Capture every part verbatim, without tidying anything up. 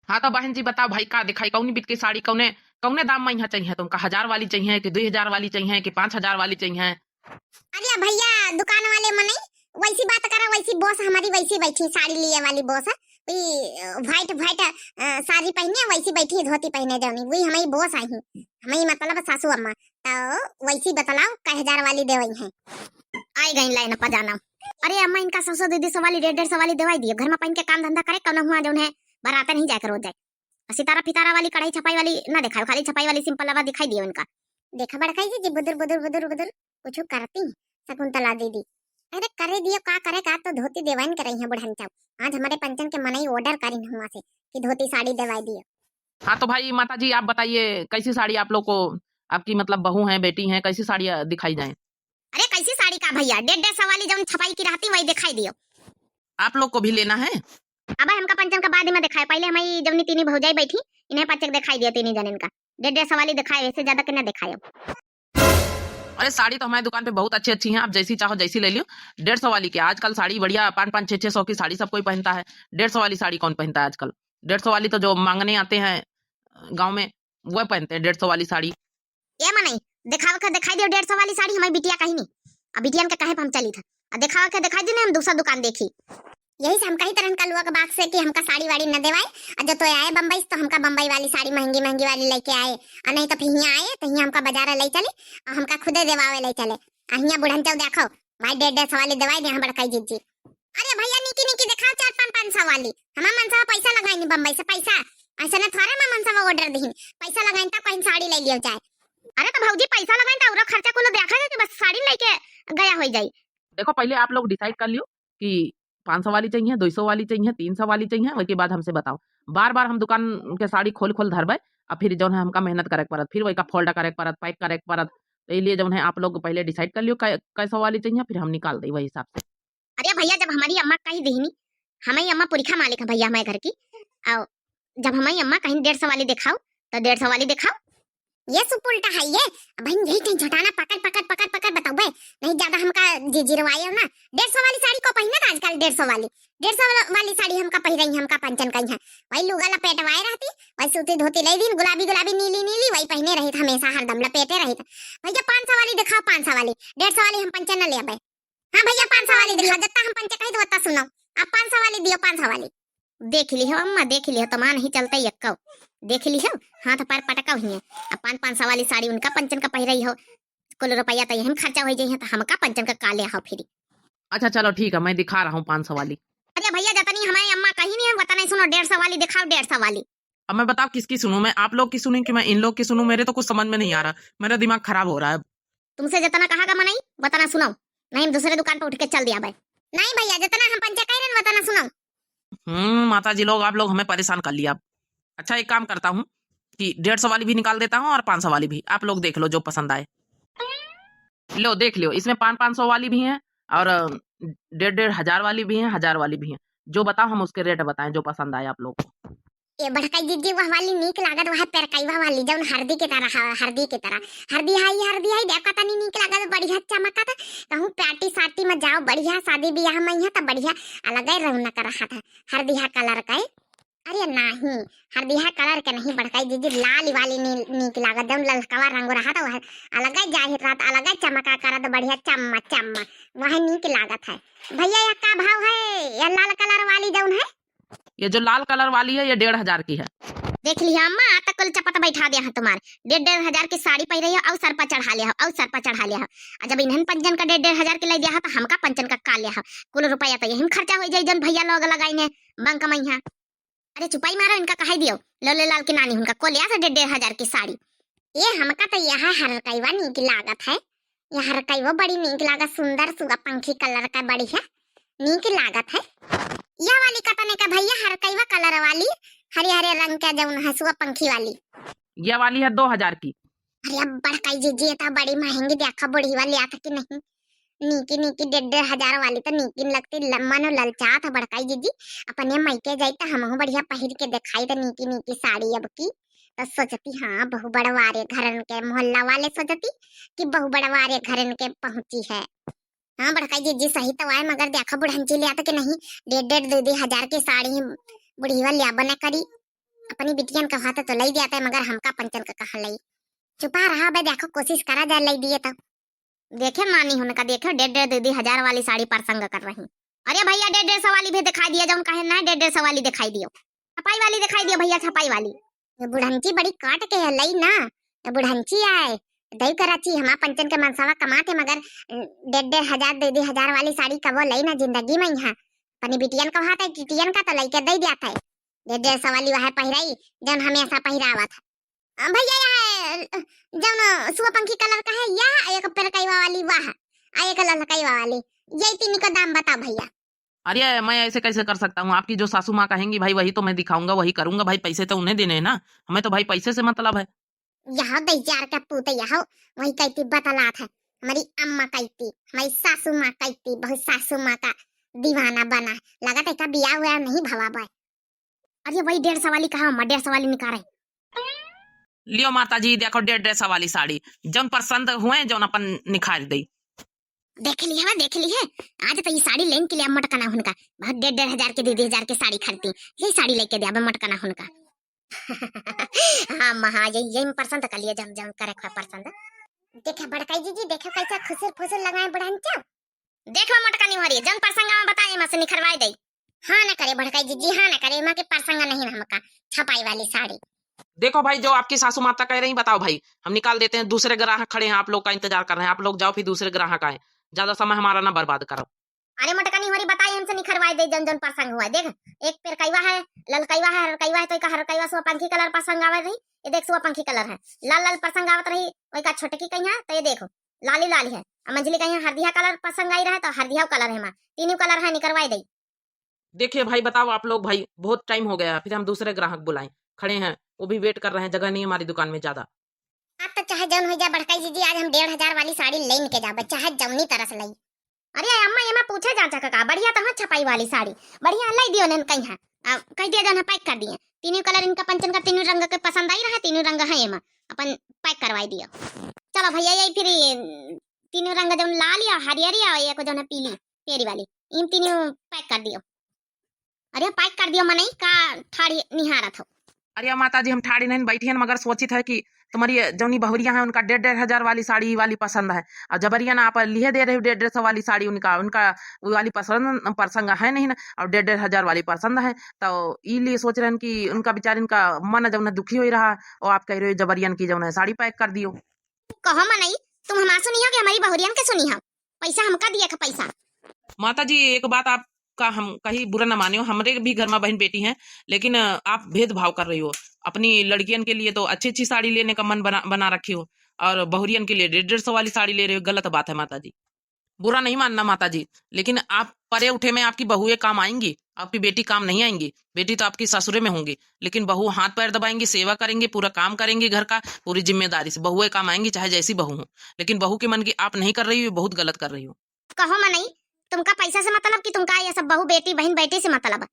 हाँ तो बहन जी बताओ भाई, का दिखाई, कौनी बित की साड़ी, कौने कौने दाम में यहाँ चाहिए तुमका? हजार वाली चाहिए कि दुई हजार वाली चाहिए कि पाँच हजार वाली चाहिए? अरे भैया, दुकान वाले मनई वैसी बात करा, वैसी बॉस हमारी वैसी बैठी, साड़ी लिए वाली बॉस है, वही, अ, व्हाइट व्हाइट, अ, साड़ी पहने, वैसी बैठी धोती पहने जौनी, वही हमारी बॉस आई, हमारी मतलब सासू अम्मा। तो वैसी बतलाओ, कै हजार वाली देवई है? आई गई लाइन पा जाना। अरे अम्मा, इनका सौ सौ दीदी सौ वाली, डेढ़ डेढ़ सौ वाली देवाई दियो, घर में पहन के काम धंधा करे, कौन हुआ जौन है, बराते नहीं जाए करो जाए। सितारा फितारा वाली, कढ़ाई छपाई वाली ना दिखाओ, खाली छपाई वाली सिंपल आवा दिखाई दियो इनका। देखा बड़काई जी, जी बुदुर बुदुर बुदुर बुदुर कुछ करती शकुंतला दीदी। अरे करे दियो, का करे का, तो धोती देवाइन करे हैं बुढ़न चाऊ। आज हमारे पंचन के मनई ऑर्डर करी हुआ से कि धोती साड़ी देवाई दियो। हाँ तो भाई माता जी, आप बताइए कैसी साड़ी आप लोग को, आपकी मतलब बहू हैं, बेटी हैं, कैसी साड़ी अ, दिखाई जाए? अरे कैसी साड़ी का भैया, डेढ़ डेढ़ सौ वाली जौन छपाई की रहती वही दिखाई दियो। आप लोग को भी लेना है? अब हमका पंचन का बाद में दिखाए, पहले हमारी जौनी तीनी भौजाई बैठी, इन्हें पंचक दिखाई दियो तीनी जन इनका। डेढ़ डेढ़ सौ वाली दिखाए, इससे ज्यादा के ना दिखाए। अरे साड़ी तो हमारी दुकान पे बहुत अच्छी अच्छी हैं, आप जैसी चाहो जैसी ले लियो। डेढ़ सौ वाली क्या, आजकल साड़ी बढ़िया पाँच पाँच छः छः सौ की साड़ी सब कोई पहनता है। डेढ़ सौ वाली साड़ी कौन पहनता है आजकल? डेढ़ सौ वाली तो जो मांगने आते हैं गाँव में, वो पहनते हैं डेढ़ सौ वाली साड़ी। ए मनई, देखावा के दिखाई दियो डेढ़ सौ वाली साड़ी, हमारी बिटिया कहीं नहीं। अब बिटियन के कहे पे हम चली था, अब देखावा के दिखाई दी नहीं, हम दूसरा दुकान देखी। यही से हम कही तरन कलुआ के बाप से कि हमका साड़ी वाड़ी न देवाए, और जो तो आए बम्बई से तो हमका बम्बई वाली साड़ी महंगी महंगी वाली लेके आए, और नहीं तो फिर हियाँ आए तो हियाँ हमका बाजार ले चले और हमका खुदे देवावे ले चले। और हियाँ बुढ़न चौ देखो, भाई डेढ़ डेढ़ सौ वाली देवाई दे यहाँ बड़काई जिज्जी। अरे भैया, नीकी नीकी देखाओ, चार पाँच पाँच सौ वाली। हमार मनसा पैसा लगाई नी बम्बई से, पैसा। ऐसे न थारे में मनसा ऑर्डर दीन, पैसा लगाई तब कहीं साड़ी ले लियो जाए। अरे तो भौजी, पैसा लगाई तो उरो खर्चा कुल देखा जाए, बस साड़ी लेके गया हो जाई। देखो, पहले आप लोग डिसाइड कर लियो कि पाँच सौ वाली चाहिए, दो सौ वाली चाहिए, तीन सौ वाली चाहिए, उसके बाद हमसे बताओ। बार बार हम दुकान के साड़ी खोल खोल धरबे, अब फिर जौन है हमका मेहनत करे के पड़त, फिर वही का फोल्ड करे के पड़त, पैक करे के पड़त। तो ये लिए जौन है आप लोग पहले डिसाइड कर लियो कै, कै सौ वाली चाहिए, फिर हम निकाल दे वही हिसाब से। अरे भैया, जब हमारी अम्मा कही दीनी, हमारी अम्मा पुरखा मालिक है भैया हमारे घर की, और जब हमारी अम्मा कहीं डेढ़ सौ वाली दिखाओ, तो डेढ़ सौ वाली दिखाओ। ये सुप उल्टा है ये। अब बहन यही कहीं झटाना पकड़, पकड़, पकड़, पकड़ बताओ बे, नहीं ज्यादा हमका जि-, जिरवाए हो ना। डेढ़ सौ वाली साड़ी को पहने था आजकल, डेढ़ सौ वाली, डेढ़ सौ वाला-, वाली साड़ी हमका पहिराई, हमका पंचन कहीं है, वही लुगा लपेटवाए रहती, वही सूती धोती ले दीन, गुलाबी गुलाबी, नीली नीली, वही पहने रही था हमेशा, हरदम लपेटे रही था। भैया पाँच सौ वाली दिखाओ, पाँच सौ वाली, डेढ़ सौ वाली हम पंचन न ले अबे। हाँ भैया, पाँच सौ वाली दिखाओ, जितना हम पंचे कही तो उतना सुनाओ। आप पाँच सौ वाली दियो, पाँच सौ वाली। देख लिहो अम्मा, देख लिहो, तमान ही चलते यक्को। देख लिहो, हाथ पैर पटका हुई है। अब पाँच, पाँच सौ वाली साड़ी उनका पंचन का पहिराई हो, कुल रुपया तो यही में खर्चा हो जाई है, तो हमका पंचन का का ले हो फिर। अच्छा चलो ठीक है, मैं दिखा रहा हूँ पाँच सौ वाली। अरे भैया, जतनी हमारी अम्मा कही नहीं है, वतने सुनो, डेढ़ सौ वाली दिखाओ, डेढ़ सौ वाली। अब मैं बताओ किसकी सुनूं, मैं आप लोग की सुनूं कि मैं इन लोग की सुनूं? मेरे तो कुछ समझ में नहीं आ रहा, मेरा दिमाग खराब हो रहा है। तुमसे जितना कहा गा मनई, वतना सुनो, नहीं हम दूसरे दुकान पर उठ के चल दिया भाई। नहीं भैया, जितना हम पंचे कह रहे हैं, वतना सुनो। हम्म, माता जी लोग, आप लोग हमें परेशान कर लिया। अच्छा, एक काम करता हूँ कि डेढ़ सौ वाली भी निकाल देता हूँ और पाँच सौ वाली भी, आप लोग देख लो जो पसंद आए। लो, देख लियो, इसमें पाँच, पाँच सौ वाली भी हैं और, अ, डेढ़, डेढ़ हजार वाली भी हैं, हजार वाली भी हैं। जो बताओ, हम उसके रेट बताएं, जो पसंद आए आप लोग को। ए बड़काई जिज्जी, वह वाली नीक लागत, वह पेरकैवा वाली, जौन हरदी के तरह ह-, हरदी के तरह। हरदी हाई, हरदी हाई, देखा तनी नीक लागत, बढ़िया चमकत। कहूँ पार्टी सार्टी में जाओ, बढ़िया शादी बियाह में यहाँ तो बढ़िया अलगे रौनक रहत है हरदिहा कलर का। अरे नाही, हरदिहा कलर के नहीं बड़काई जिज्जी, लाल वाली नी-, नीक लागत, जौन ललकवा रंग रहत वह अलगे जाहिर रहत, अलगे चमका करत, बढ़िया चम्मा चम्मा, वह नीक लागत है। भैया, यह का भाव है, यह लाल कलर वाली जौन है? ये जो लाल कलर वाली है, ये डेढ़ हजार की है। देख लिया अम्मा, आ तक कुल चपत बैठा दिया है तुम्हार। डेढ़ डेढ़ हजार की साड़ी पहिरे हो, और सर पर चढ़ा लिया हो, और सर पर चढ़ा लिया हो। आ जब इन्हन पंचन का डेढ़ डेढ़ हजार की ले दिया हो, तो हमका पंचन का का लिया हो? कुल रुपया तो यही में खर्चा हो जाई, जौन भैया लोग लगाई ने बंक में यहाँ। अरे चुपाई मारो, इनका कहाई दियो, लो ले लाल की नानी उनका को लिया था डेढ़ डेढ़ हजार की साड़ी। ये हमका तो यह हरकैवा नीक लागत है, यह हरकैवा बड़ी नीक लागत, सुंदर सुगा पंखी कलर का बढ़िया नीक लागत है। यह वाली कतने का भैया, हरकैवा कलर वाली, हरे हरे रंग का जौन है सुगा पंखी वाली? यह वाली है दो हजार की। अरे अब बड़काई जिज्जी, ये तो बड़ी महंगी, देखा बुढ़ी वाली आता कि नहीं। नीकी नीकी डेढ़ डेढ़ हजार वाली तो नीकी लगती, ल-, मनो ललचात है बड़काई जिज्जी। अपने मायके जाई तो हमहू बढ़िया पहिर के देखाई तो नीकी नीकी साड़ी अब की। तो सोचती, हाँ, बहु बड़वारे घरन के मोहल्ला वाले सोचती कि बहु बड़वारे घरन के पहुँची है। हाँ, बड़काई जिज्जी सही तो आए, मगर देखा बुढ़ंची लिया तो कि नहीं, डेढ़ डेढ़ दो दो हजार की साड़ी बुढ़ीवा लिया बने करी। अपनी बिटियन का हाथ तो लई दिया था, मगर हमका पंचन का कहाँ लई? चुपा रहा बे, देखो कोशिश करा जाए लई दिए तो। देखे मानी उनका, देखे डेढ़ डेढ़ दो दो हजार वाली साड़ी परसंग कर रही। अरे भैया, डेढ़ डेढ़ सौ वाली भी दिखाई दिया, जौन कहे ना डेढ़ डेढ़ सौ वाली दिखाई दियो, छपाई वाली दिखाई दियो भैया, छपाई वाली। ये बुढ़ंची बड़ी काट के है लई ना, ये बुढ़ंची आए दई कराची, हमार पंचन के मनसवा कमात है, मगर डेढ़ डेढ़ हजार दो दो हजार वाली साड़ी कबो लई ना जिंदगी में। यहाँ अपनी बिटियन का हाथ है, टिटियन का तो लई के दई दिया था। डेढ़ डेढ़ सौ वाली वह पहिराई, जौन हमेशा पहिरावत है। अ, भैया, यह, अ, जौन सुआ पंखी कलर का है, यह एक पेरकैवा वाली, वह, आ एक ललकैवा वाली, ये तीन का दाम बताओ भैया। अरे, मैं ऐसे कैसे कर सकता हूँ? आपकी जो सासू माँ कहेंगी भाई, वही तो मैं दिखाऊंगा, वही करूंगा भाई। पैसे तो उन्हें देने हैं ना, हमें तो भाई पैसे से मतलब है। यह दस हजार का पूत, यह वही कहती बतलात है, हमारी अम्मा कहती, हमारी सासू माँ कहती, बहुत सासू माँ का दीवाना बना है। लगत है का बियाह हुआ नहीं भवा बा। अरे, वही डेढ़ सौ वाली कहा, अम्मा, डेढ़ सौ वाली निकारे। लियो माता जी, देखो डेढ़ डेढ़ सौ वाली साड़ी, जौन पसंद हुए, जौन अपन निखार दे। देख ली है, देख ली है, आज तो ये साड़ी लेन के लिए मटकना हुनका, बहुत डेढ़ डेढ़ हजार के, दो दो हजार के साड़ी खरीदती, यही साड़ी लेके दे अब मटकना हुनका। हाँ, महा, यही, यही पसंद कर लिया, जौन, जौन करे खा पसंद। देखे बड़काई जीजी, देखे कैसे खुसुर फुसुर लगाए बुढ़ंचा। देख लो मोटका निहरी, जौन परसंगा में बताए, एमा से निखरवाए दई। हाँ न करे बड़काई जीजी, हाँ न करे, एमा के परसंगा नहीं न हमका, छपाई वाली साड़ी। देखो भाई, जो आपकी सासू माता कह रही, बताओ भाई, हम निकाल देते हैं, दूसरे ग्राहक खड़े हैं, आप लोग का इंतजार कर रहे हैं, आप लोग जाओ फिर दूसरे ग्राहक आए, ज्यादा समय हमारा ना बर्बाद करो। अरे मोटका निहरी बताए, हमसे निखरवाए दे, जौन जौन परसंग हुआ है। देख, एक पेरकैवा है, ललकैवा है, हरकैवा है, तो एक हरकैवा सुआ पंखी कलर परसंग आवे रही, ये देख सुआ पंखी कलर है, लाल लाल परसंग आवत रही, वही का छोटकी कहिया, तो ये देखो, लाली लाली है। आ मंझली कहीं हरदिया कलर पसंद आई रहे तो हरदिया कलर है माँ, तीनों कलर है, निकरवाई दई। देखिए भाई, बताओ आप लोग भाई, बहुत टाइम हो गया, फिर हम दूसरे ग्राहक बुलाएं, खड़े हैं, वो भी वेट कर रहे हैं, जगह नहीं है हमारी दुकान में ज्यादा। आप तो चाहे जौन हो जाए बड़काई जीजी, आज हम डेढ़ हजार वाली साड़ी लेन के जाबे, चाहे जौनी तरह से लई। अरे अम्मा, एमा पूछे जाचा का, बढ़िया तो है छपाई वाली साड़ी, बढ़िया लई दियो नेन कहीं है, आ, कह दिया जौन है पैक कर दिए। तीनों कलर इनका पंचन का, तीनों रंग के पसंद आई रहा, तीनों रंग है एमा, अपन पैक करवाई दियो। चलो भैया, यही फिर ये तीनों रंग जौन लाल या हरियर या एक जौन है पीली पेरी वाली, इन तीनों पैक कर दियो। अरे पैक कर दियो मनई, का ठाड़ी निहारत हो? अरे माता जी, हम ठाड़ी नहीं बैठी हैं, मगर सोचित है कि तुम्हारी ये जौनी बहुरिया है उनका डेढ़ डेढ़ हजार वाली साड़ी वाली पसंद है, और जबरिया ना आप लिहे दे रहे हो डेढ़ डेढ़ सौ वाली साड़ी उनका, उनका वो वाली पसंद, परसंग है नहीं ना, और डेढ़ डेढ़ हजार वाली पसंद है, तो ई लिए सोच रहे हैं कि उनका बेचारे इनका मन जौन है दुखी हो रहा, और आप कह रहे हो जबरियन की जौन है साड़ी पैक कर दियो। कहो मनई, तुम हमार सुनी हो कि हमारी बहुरियन के सुनी हो? पैसा हमका दिए का पैसा। माता जी, एक बात आपका हम कहीं बुरा न माने हो, हमरे भी घर में बहन बेटी हैं, लेकिन, अ, आप भेदभाव कर रही हो। अपनी लड़कियन के लिए तो अच्छी अच्छी साड़ी लेने का मन बना, बना रखी हो, और बहुरियन के लिए डेढ़ डेढ़ सौ वाली साड़ी ले रहे हो, गलत बात है माता जी। बुरा नहीं मानना माता जी, लेकिन आप परे उठे में आपकी बहुएं काम आएंगी, आपकी बेटी काम नहीं आएंगी। बेटी तो आपकी ससुरे में होंगी, लेकिन बहू हाथ पैर दबाएंगी, सेवा करेंगी, पूरा काम करेंगी घर का, पूरी जिम्मेदारी से बहुएं काम आएंगी, चाहे जैसी बहू हो। लेकिन बहू के मन की आप नहीं कर रही हो, बहुत गलत कर रही हो। कहो मनई, तुमका पैसा से मतलब कि तुमका ये सब बहू बेटी बहन बेटी से मतलब?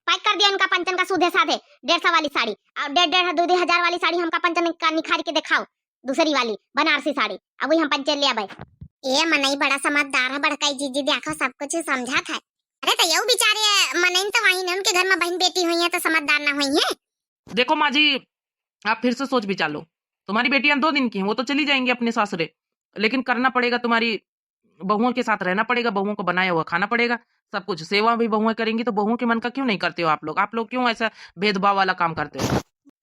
पैक कर दियो इनका पंचन का सूधे साधे डेढ़ सौ वाली साड़ी, और डेढ़ डेढ़ दो दो हजार वाली साड़ी हमका पंचन का निखार के दिखाओ, दूसरी वाली बनारसी साड़ी, अब वही हम पंचन ले आबे। ए मनई बड़ा समझदार है बड़काई जीजी, देखो सब कुछ समझत है। अरे तो यू बेचारे मनई तो वही ने, उनके घर में बहन बेटी हुई है तो समझदार ना हुई है। देखो माँ जी, आप फिर से सोच विचार लो। तुम्हारी बेटियां दो दिन की हैं, वो तो चली जाएंगी अपने सासरे, लेकिन करना पड़ेगा, तुम्हारी बहुओं के साथ रहना पड़ेगा, बहुओं को बनाया हुआ खाना पड़ेगा, सब कुछ। सेवा भी बहुएं करेंगी, तो बहुओं के मन का क्यों नहीं करते हो आप लोग? आप लोग क्यों ऐसा भेदभाव वाला काम करते हो?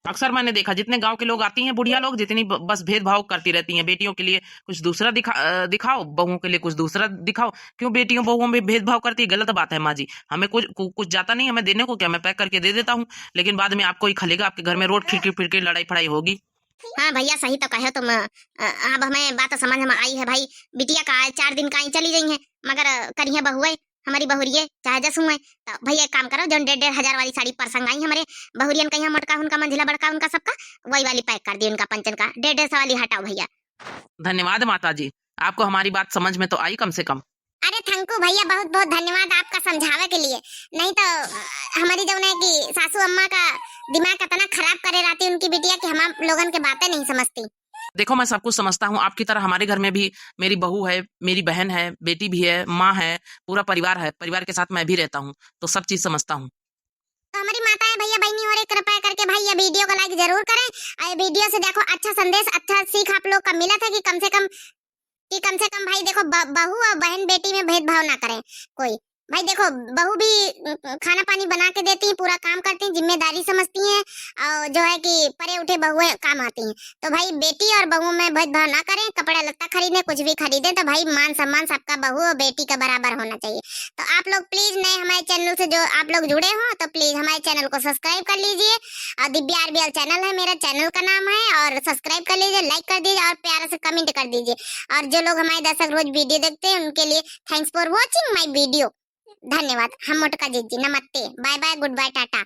अक्सर मैंने देखा, जितने गांव के लोग आती हैं, बुढ़िया लोग, जितनी ब-, बस भेदभाव करती रहती हैं, बेटियों के लिए कुछ दूसरा दिखा, अ, दिखाओ, बहुओं के लिए कुछ दूसरा दिखाओ। क्यों बेटियों बहुओं में भेदभाव करती है? गलत बात है माँ जी। हमें कुछ, कु-, कुछ जाता नहीं, हमें देने को क्या, मैं पैक करके दे देता हूँ, लेकिन बाद में आपको ही खलेगा, आपके घर में रोज खिड़की फिड़की लड़ाई फड़ाई होगी। हाँ भैया, सही तो कहे तुम। अ, अब हमें बात समझ में आई है भाई, बिटिया का चार दिन का ही चली गई है, मगर, अ, करिए बहुए, हमारी बहुरिये चाहे जस हुए। तो भैया एक काम करो, जौन डेढ़ डेढ़ हजार वाली साड़ी परसंग आई हमारे बहुरियन कहीं मोटका उनका मंझिला बड़का उनका सबका, वही वाली पैक कर दी उनका पंचन का, डेढ़ डेढ़ सौ वाली हटाओ भैया। धन्यवाद माता जी, आपको हमारी बात समझ में तो आई कम से कम। अरे थैंक यू भैया, बहुत बहुत धन्यवाद आपका समझावे के लिए। नहीं तो, अ, हमारी जौन है कि सासू अम्मा का दिमाग इतना खराब करे रहती उनकी बिटिया कि हम लोगन के बातें नहीं समझती। देखो, मैं सब कुछ समझता हूँ, आपकी तरह हमारे घर में भी मेरी बहू है, मेरी बहन है, बेटी भी है, माँ है, पूरा परिवार है, परिवार के साथ मैं भी रहता हूँ, तो सब चीज समझता हूँ। तो हमारी माता है भैया, बहनी हो रही, कृपया करके है, ये video को like जरूर करें। और ये video से देखो अच्छा संदेश, अच्छा सीख आप लोग का मिला था कि कम से कम, कि कम से कम भाई देखो ब-, बहू और बहन बेटी में भेदभाव ना करें कोई। भाई देखो बहू भी, अ, खाना पानी बना के देती हैं, पूरा काम करती हैं, जिम्मेदारी समझती हैं और जो है कि परे उठे बहुएं काम आती हैं। तो भाई बेटी और बहुओं में भेदभाव ना करें, कपड़ा लत्ता खरीदें, कुछ भी खरीदें तो भाई मान सम्मान सबका बहू और बेटी का बराबर होना चाहिए। तो आप लोग please नए हमारे channel से जो आप लोग जुड़े हो तो please हमारे channel को subscribe कर लीजिए और दिव्या आरबीएल channel है, मेरा channel का नाम है, और subscribe कर लीजिए, like कर दीजिए और प्यारा से comment कर दीजिए। और जो लोग हमारे दर्शक रोज video देखते हैं उनके लिए thanks for watching my video। धन्यवाद। हम मोटका जीजी, नमस्ते, bye bye, good bye, टाटा।